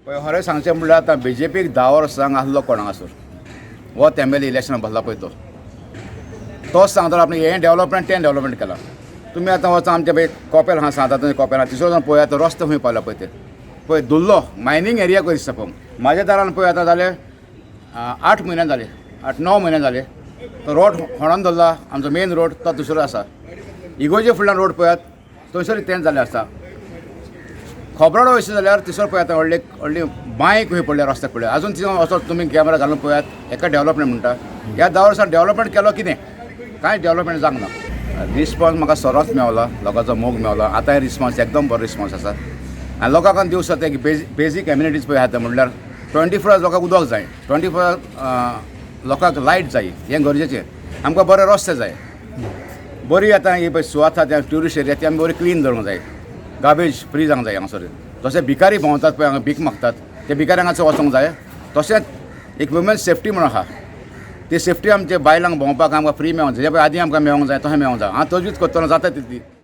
पळय, खरें सांगचें म्हणल्यार आतां बीजेपीक 10 वर्सांक आसलो कोण हांगासर, हो एमएलए इलेक्शनाक बसला पळय तो, तोच सांगतालो आपणें हें डेवलपमेंट, तें डेवलपमेंट केलां. तुमी आतां वचा, आमचे पळय कॉपेल आहा सांगता तुमी, कॉपेल आहा तिसरो वचून पळयात, तो रस्तो खंय पावला पळय. ते पळय धुल्लो मायनींग एरिया कशी दिसता पळोवंक. म्हाज्या दारान पळय, आतां जाले 8 म्हयने जाले, 8-9 म्हयने जाले, तो रोड खणोन दवरला. आमचो मेन रोड तो दुसरो आसा. इगोजे फुडल्यान रोड पळयात, थंयसर तेंच जाल्लें आसा. खोबराडो वयता जाल्यार थंयसर पळयात, व्हडली व्हडली बांय खंय पडल्या रस्त्याक पडल्या. अजून थिंगा वचत तुमी कॅमेरा घालून पळयात. एका डेवलपमेंट म्हणटा, ह्या 10 वर्सां डेवलपमेंट केलो कितें? कांय डेवलपमेंट जावंक ना. रिस्पॉन्स म्हाका सरोच मेवला, लोकांचो मोग मेवला. आतांय रिस्पॉन्स एकदम बरो रिस्पॉन्स आसा आनी लोकांक दिवं शकता की बेजीक एमिनिटीज पळय आसा. म्हणल्यार 24 आवर्स लोकांक उदक जाय, 24 आवर्स लोकांक लायट जाय, हें गरजेचें. आमकां बरे रस्ते जाय, बरी आतां ही पळय सुवात आसा त्या ट्युरिस्ट एरिया, ती आमी बरी क्लीन दवरूंक जाय, गार्बेज फ्री जावंक जाय हांगासर. तशें भिकारी भोंवतात पळय हांगा, भीक मागतात, ते भिकारी हांगासर वचोंक जाय. तशेंच एक वुमेन सेफ्टी म्हणून आहा, ती सेफ्टी आमचे बायलांक भोंवपाक आमकां फ्री मेळोंक जाय. जे पळय आदीं आमकां मेळोंक जाय तशें मेळोंक जाय. हांव तजवीज करतलो जाता तितली.